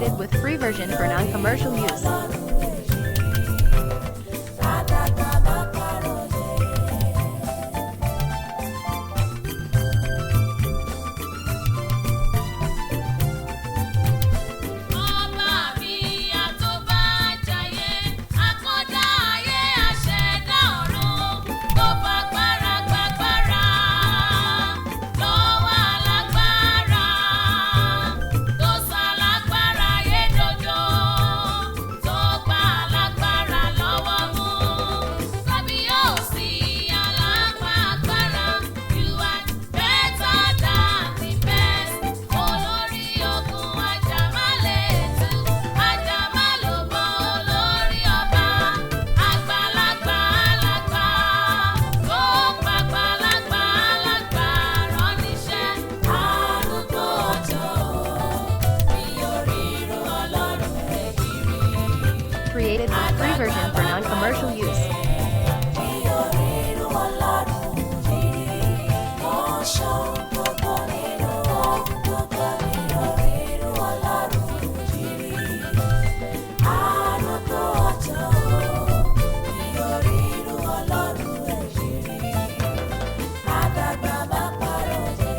Created with free version for non-commercial use. Àdàgbà má parọ́ yẹ. Ọba mi àtòbájayé, akọ́dá ayé àṣẹdá ọ̀run, tó fagbára gbàgbára lọ́wọ́ alágbára, tó sọ alágbára ayé dojo, tó gba alágbára lọ́wọ́ mú. Kábíyèsí alágbára, you are better than the best. Olórí ogun ajámálẹ̀tù, ajámálòbọ̀ olórí ọba, àgbàlagbà alàgbà, tó pàgbàlagbà alàgbà rán níṣẹ́. Arúgbó ọjọ́, mi ò rí irú Ọlọ́run èyí rí. Created with free version for non-commercial use. Mi ò rí irú Ọlọ́run yìí rí. Ó ṣohun gbogbo nínú ohun gbogbo. Mi ò rí irú Ọlọ́run yìí rí. Arúgbó ọjọ́, mi ò rí irú Ọlọ́run èyí rí. Àdàgbà má parọ́ yẹ.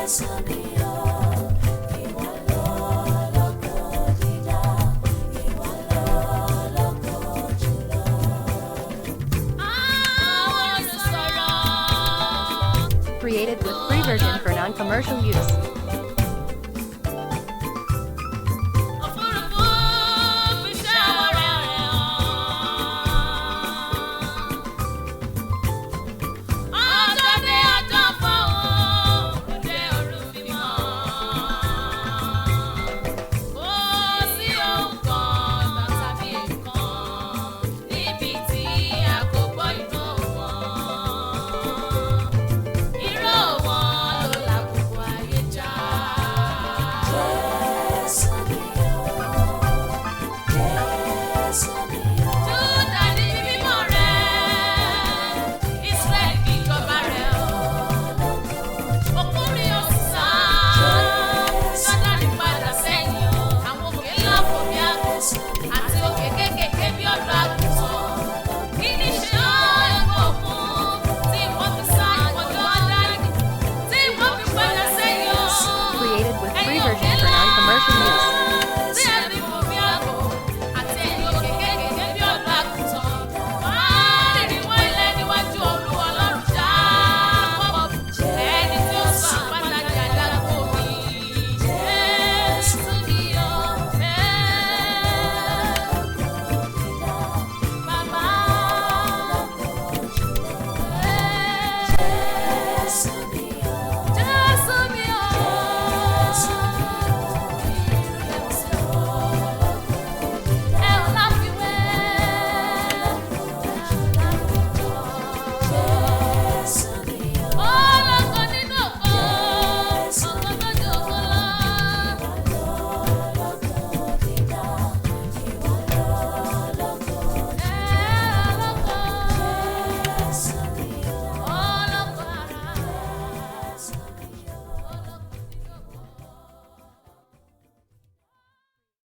Jésù mi o, ìwọ lológo dídá, ìwọ lológo jùlọ. Àwọn olùsọ̀rọ̀. Created with free version for non-commercial use.